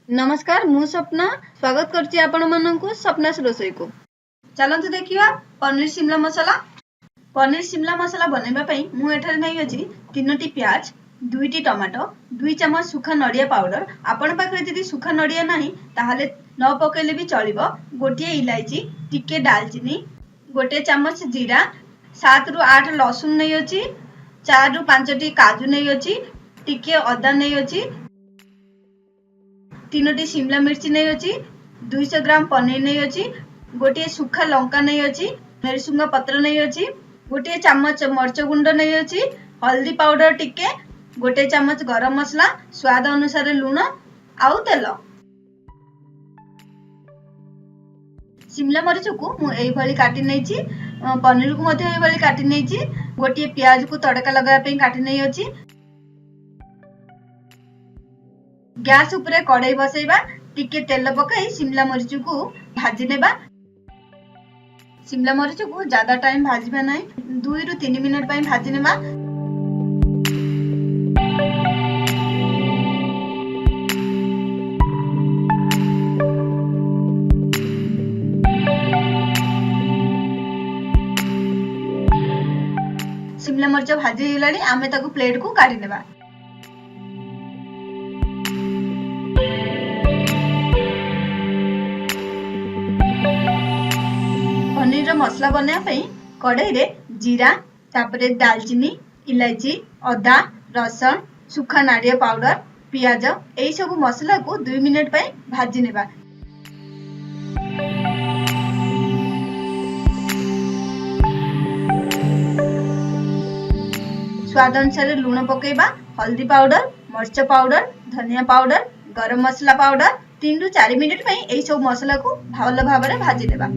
ନମସ୍କାର, ମୁଁ ସ୍ୱପ୍ନା ସ୍ୱାଗତ କରୁଛି ଆପଣମାନଙ୍କୁ ସ୍ୱପ୍ନାସ ରୋଷେଇକୁ। ଚାଲନ୍ତୁ ଦେଖିବା ପନିର ସିମଲା ମସଲା। ପନିର ସିମଲା ମସଲା ବନାଇବା ପାଇଁ ମୁଁ ଏଠାରେ ନେଇଅଛି 3ଟି ପିଆଜ, 2ଟି ଟମାଟୋ, 2 ଚାମଚ ଶୁଖା ନଡ଼ିଆ ପାଉଡର। ଆପଣ ପାଖରେ ଯଦି ଶୁଖା ନଡ଼ିଆ ନାହିଁ ତାହେଲେ ନ ପକେଇଲେ ବି ଚଳିବ। 1 ଇଲାଇଚି, ଟିକେ ଡାଲଚିନି, 1 ଚାମଚ ଜିରା, 7ରୁ 8 ରସୁଣ ନେଇଅଛି, 4ରୁ 5ଟି କାଜୁ ନେଇଅଛି, ଟିକେ ଅଦା ନେଇଅଛି, 3ଟି ସିମଲା ମିର୍ଚି ନେଇଅଛି, 200 ଗ୍ରାମ ପନିର ନେଇଅଛି, 1 ଶୁଖା ଲଙ୍କା ନେଇଅଛି, ଭେରସୁଙ୍ଗା ପତ୍ର ନେଇଅଛି, 1 ଚାମଚ ମରିଚ ଗୁଣ୍ଡ ନେଇଅଛି, ହଳଦୀ ପାଉଡର ଟିକେ, 1 ଚାମଚ ଗରମ ମସଲା, ସ୍ୱାଦ ଅନୁସାରେ ଲୁଣ ଆଉ ତେଲ। ସିମଲା ମରିଚକୁ ମୁଁ ଏଇଭଳି କାଟି ନେଇଛି, ପନିରକୁ ମଧ୍ୟ ଏଇଭଳି କାଟି ନେଇଛି, 1 ପିଆଜକୁ ତଡ଼କା ଲଗାଇବା ପାଇଁ କାଟି ନେଇଅଛି। ଗ୍ୟାସ୍ ଉପରେ କଡ଼େଇ ବସେଇବା, ଟିକେ ତେଲ ପକାଇ ସିମଲା ମରିଚକୁ ଭାଜି ନେବା। ସିମଲା ମରିଚକୁ ଜ୍ୟାଦା ଟାଇମ୍ ଭାଜିବା ନାହିଁ, 2ରୁ 3 ମିନିଟ୍ ପାଇଁ ଭାଜି ନେବା। ସିମଲା ମରିଚ ଭାଜି ହେଇଗଲାଣି, ଆମେ ତାକୁ ପ୍ଲେଟକୁ କାଢି ନେବା। ପନିରର ମସଲା ବନାଇବା ପାଇଁ କଡ଼େଇରେ ଜିରା, ତାପରେ ଡାଲଚିନି, ଇଲାଇଚି, ଅଦା, ରସୁଣ, ଶୁଖା ନଡ଼ିଆ ପାଉଡର, ପିଆଜ ଏଇସବୁ ମସଲାକୁ 2 ମିନିଟ୍ ପାଇଁ ଭାଜି ନେବା। ସ୍ୱାଦ ଅନୁସାରେ ଲୁଣ ପକେଇବା, ହଳଦୀ ପାଉଡର, ମରିଚ ପାଉଡର, ଧନିଆ ପାଉଡର, ଗରମ ମସଲା ପାଉଡର। 3ରୁ 4 ମିନିଟ୍ ପାଇଁ ଏଇସବୁ ମସଲାକୁ ଭଲ ଭାବରେ ଭାଜି ନେବା।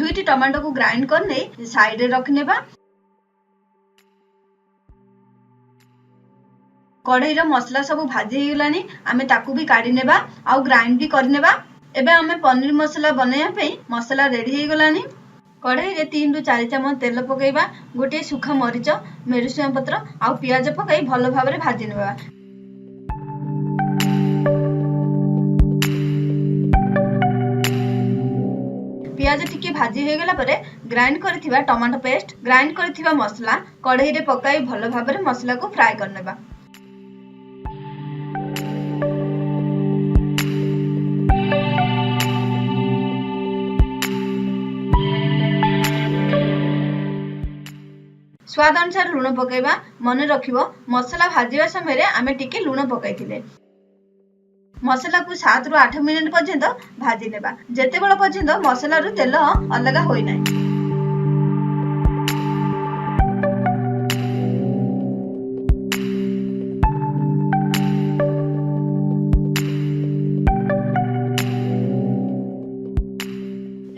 2ଟି ଟମାଟୋକୁ ଗ୍ରାଇଣ୍ଡ କରିନେଇ ସାଇଡରେ ରଖିନେବା। କଢ଼େଇର ମସଲା ସବୁ ଭାଜି ହେଇଗଲାଣି, ଆମେ ତାକୁ ବି କାଢି ନେବା ଆଉ ଗ୍ରାଇଣ୍ଡ ବି କରିନେବା। ଏବେ ଆମେ ପନିର ମସଲା ବନେଇବା ପାଇଁ ମସଲା ରେଡି ହେଇଗଲାଣି। କଢ଼େଇରେ 3ରୁ 4 ଚାମଚ ତେଲ ପକେଇବା, 1 ଶୁଖା ମରିଚ, ମେରୁସୁଙ୍ଗା ପତ୍ର ଆଉ ପିଆଜ ପକାଇ ଭଲ ଭାବରେ ଭାଜି ନେବା। ପିଆଜ ଟିକେ ଭାଜି ହେଇଗଲା ପରେ ଗ୍ରାଇଣ୍ଡ କରିଥିବା ଟମାଟୋ ପେଷ୍ଟ, ଗ୍ରାଇଣ୍ଡ କରିଥିବା ମସଲା କଢ଼େଇରେ ପକାଇ ଭଲ ଭାବରେ ମସଲାକୁ ଫ୍ରାଏ କରିନେବା। ସ୍ୱାଦ ଅନୁସାରେ ଲୁଣ ପକାଇବା। ମନେ ରଖିବ ମସଲା ଭାଜିବା ସମୟରେ ଆମେ ଟିକେ ଲୁଣ ପକାଇଥିଲେ। ମସଲାକୁ 7ରୁ 8 ମିନିଟ୍ ପର୍ଯ୍ୟନ୍ତ ଭାଜି ନେବା, ଯେତେବେଳ ପର୍ଯ୍ୟନ୍ତ ମସଲାରୁ ତେଲ ଅଲଗା ହୋଇନାହିଁ।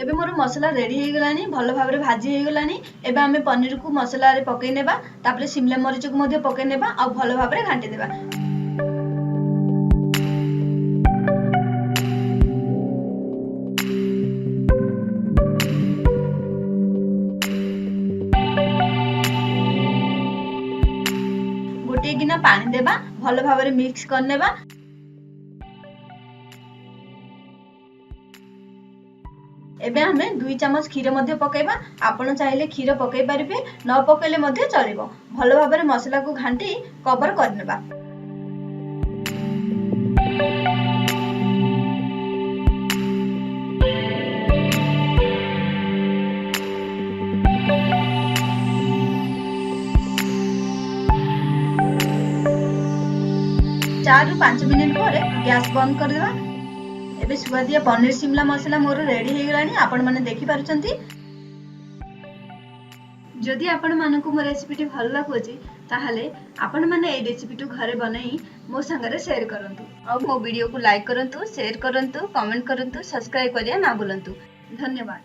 ଏବେ ମୋର ମସଲା ରେଡି ହେଇଗଲାଣି, ଭଲ ଭାବରେ ଭାଜି ହେଇଗଲାଣି। ଏବେ ଆମେ ପନିରକୁ ମସଲାରେ ପକେଇ ନେବା, ତାପରେ ସିମଲା ମରିଚକୁ ମଧ୍ୟ ପକେଇ ନେବା ଆଉ ଭଲ ଭାବରେ ଘାଣ୍ଟି ଦେବା। ଗୋଟିଏ ଗିନା ପାଣି ଦେବା, ଭଲ ଭାବରେ ମିକ୍ସ କରିନେବା। ଏବେ ଆମେ 2 ଚାମଚ କ୍ଷୀର ମଧ୍ୟ ପକାଇବା। ଆପଣ ଚାହିଁଲେ କ୍ଷୀର ପକାଇ ପାରିବେ, ନ ପକାଇଲେ ମଧ୍ୟ ଚଳିବ। ଭଲ ଭାବରେ ମସଲାକୁ ଘାଣ୍ଟି କଭର କରିନେବା। 4ରୁ 5 ମିନିଟ୍ ପରେ ଗ୍ୟାସ୍ ବନ୍ଦ କରିଦେବା। ଏବେ ସୁଆଦିଆ ପନିର ସିମଲା ମସଲା ମୋର ରେଡି ହେଇଗଲାଣି, ଆପଣମାନେ ଦେଖିପାରୁଛନ୍ତି। ଯଦି ଆପଣମାନଙ୍କୁ ମୋ ରେସିପିଟି ଭଲ ଲାଗୁଅଛି ତାହେଲେ ଆପଣମାନେ ଏଇ ରେସିପିଟି ଘରେ ବନାଇ ମୋ ସାଙ୍ଗରେ ସେୟାର କରନ୍ତୁ ଆଉ ମୋ ଭିଡ଼ିଓକୁ ଲାଇକ୍ କରନ୍ତୁ, ସେୟାର କରନ୍ତୁ, କମେଣ୍ଟ କରନ୍ତୁ, ସବସ୍କ୍ରାଇବ କରିବା ନା ଭୁଲନ୍ତୁ। ଧନ୍ୟବାଦ।